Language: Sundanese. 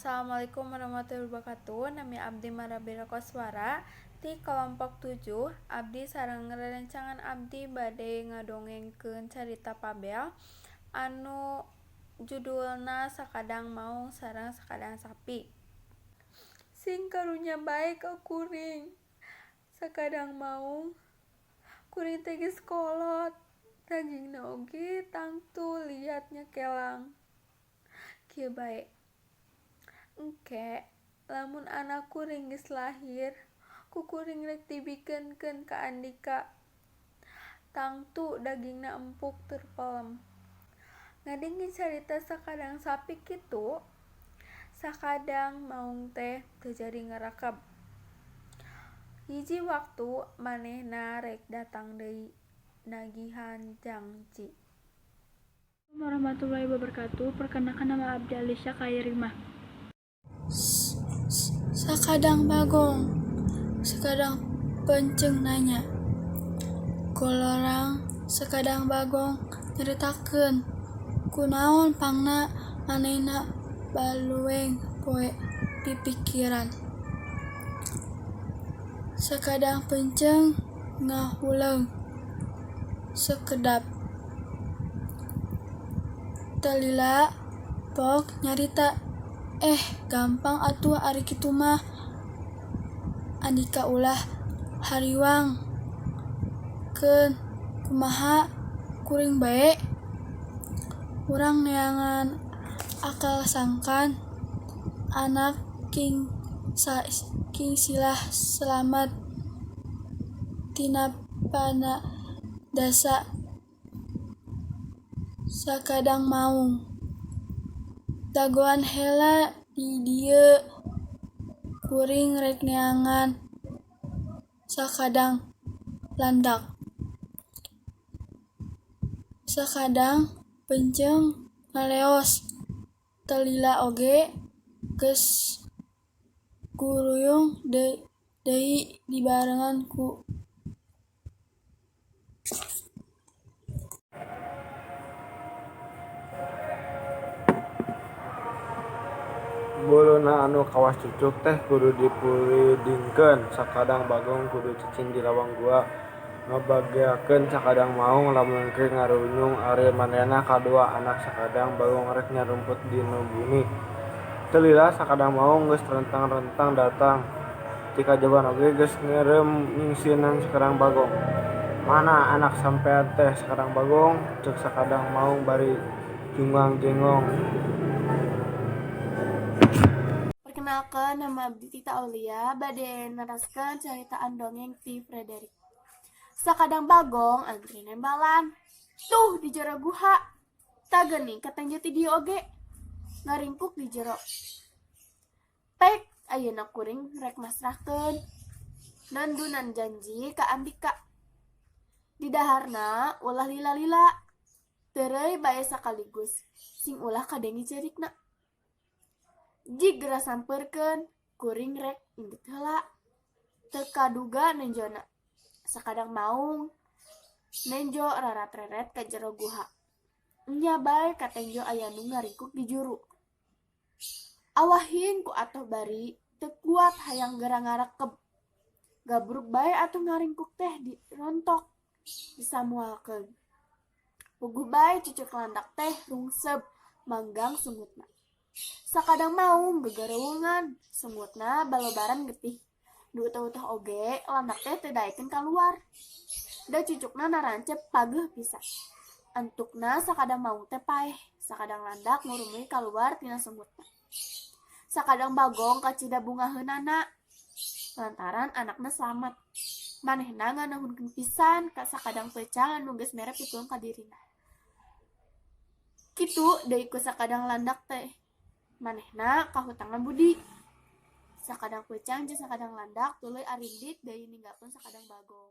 Assalamualaikum warahmatullahi wabarakatuh. Nami abdi Marabella Koswara ti kelompok 7. Abdi sareng rerencangan abdi bade ngadongengkeun carita fabel anu judulna Sakadang Maung sareng Sakadang Sapi. Sing karunya bae ka kuring. Sakadang maung kuring teh geus kolot. Dagingna oge tangtu liat nyakelang. Kieu bae. Engke lamun anak kuring geus lahir, ku kuring rek dibikeunkeun ka andika. Tangtu dagingna empuk tur pelem. Ngadenge carita sakadang sapi kitu, sakadang maung teh teu jadi ngarakeb. Hiji waktu manehna rek datang deui nagihan jangji. Warahmatullahi wabarakatuh. Perkenalkan, nama abdi Alisya Kairimah. Sakadang Bagong, sakadang Peunceng nanya. Golorang Sakadang Bagong nyaritakeun kunaon pangna manehna balueng poe pipikiran. Sakadang Peunceng ngahuleung sakedap. Teu lila Pok nyarita, "Eh, gampang atuh ari kitu mah. Andika ulah hariwang. Keun kumaha kuring bae? Urang neangan akal sangkan anak kingsilah selamat tina panadasa Sakadang Maung. Dagoan heula di dieu, kuring rek neangan Sakadang Landak." Sakadang Peunceng ngaleos. Teu lila oge geus guruyung deui dibarengan ku Buluna anu kawas cucuk teh kudu dipuridingkeun. Sakadang Bagong kudu cicing di lawang gua ngabageakeun Sakadang Maung lamun engke ngarunyung ari manehna kadua anak Sakadang Bagong rek nyarumput dina bumi. Teu lila Sakadang Maung geus rentang-rentang datang. Ti kajaohan oge geus ngeureum nyingsieunan Sakadang Bagong. "Mana anak sampean teh, Sakadang Bagong?" ceuk Sakadang Maung bari jungang-jengong. Perkenalkan, nama abdi Tita Aulia bade neraskeun caritaan dongeng ti Frederick. Sakadang Bagong antri nembalan. Tuh di jero guha. Tah geuning katenjo ti dieu oge. Ngaringkuk di jero. Pek ayeuna kuring rek masrahkeun. Nandunan janji ka andika. Didaharna ulah lila-lila. Teureui bae sakaligus sing ulah kadenge cerikna. Jig geura sampeurkeun, kuring rek indit heula. Teu kaduga nenjona. Sakadang Maung nenjo rarat-reret ka jero guha. Enya bae katenjo aya nu ngaringkuk di juru. Awahin ku atoh bari teu kuat hayang geura ngarekeb. Gabrug bae atuh ngaringkuk teh dirontok, disamualkeun. Puguh bae cucuk landak teh rungsep manggang sungutna. Sakadang Maung gagareuweungan, sungutna balobaran getih. Nu utah-utah oge landak teh teu daekeun kaluar. Da cucukna narancep pageuh pisan. Antukna Sakadang Maung teh paeh, Sakadang Landak ngurumuy kaluar tina sungutna. Sakadang Bagong kacida bungaheunana lantaran anakna slamet. Manehna nganuhunkeun pisan ka Sakadang Peucang anu geus mere pitulung ka dirina. Kitu deui ku Sakadang Landak teh. Manehna kahutangan budi. Sakadang Peucang jeung Sakadang Landak tuluy arindik deui ninggalkeun Sakadang Bagong.